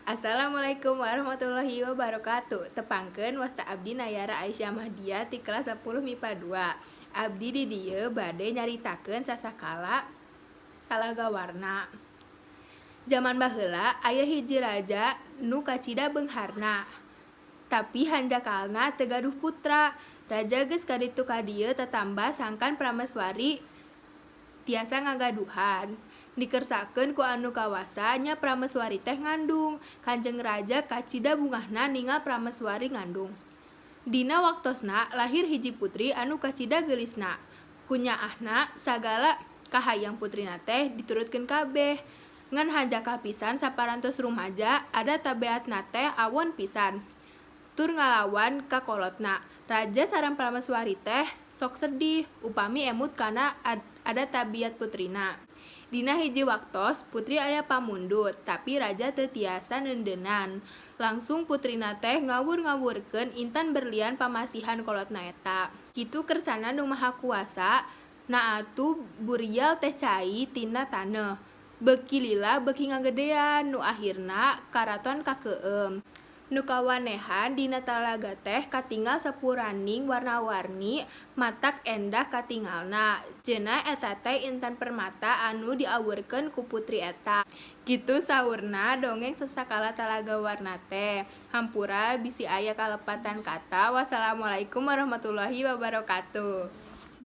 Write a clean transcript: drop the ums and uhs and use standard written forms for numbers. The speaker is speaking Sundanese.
Assalamualaikum warahmatullahi wabarakatuh. Tepangkeun, wasta abdi Nayara Aisyah Mahdia ti kelas 10 MIPA 2. Abdi di dieu bade nyaritakeun Sasakala Talaga Warna. Jaman baheula aya hiji raja nu kacida beungharna. Tapi hanjakalna teu gaduh putra. Raja geus kaditu kadieu tatamba sangkan prameswari tiasa ngagaduhan. Dikersakeun ku anu kawasa nya prameswari teh ngandung. Kanjeng Raja kacida bungahna ningal prameswari ngandung. Dina waktosna lahir hiji putri anu kacida geulisna. Ku nyaahna sagala kahayang putrina teh diturutkeun kabeh. Ngan hanjakal pisan saparantos rumaja ada tabeatna teh awon pisan tur ngalawan ka kolotna. Raja sareng prameswari teh sok sedih upami emut kana ada tabiat putrina. Dina hiji waktos putri aya pamundut, tapi raja teu tiasa neundeunnan. Langsung putrina teh ngawur-ngawurkeun intan berlian pamasihan kolotna eta. Kitu kersana Nu Maha Kuasa na atuh burial teh cai tina taneuh. Beuki lila beuki ngagedean nu ahirna karaton kakeueum. Nu kawanehan dina talaga teh katingal sapuraning warna-warni matak endah katingalna. Ceunah eta teh intan permata anu diawurkeun ku putri eta. Kitu saurna dongeng Sasakala Talaga Warna teh. Hampura bisi aya kalepatan kata. Wassalamualaikum warahmatullahi wabarakatuh.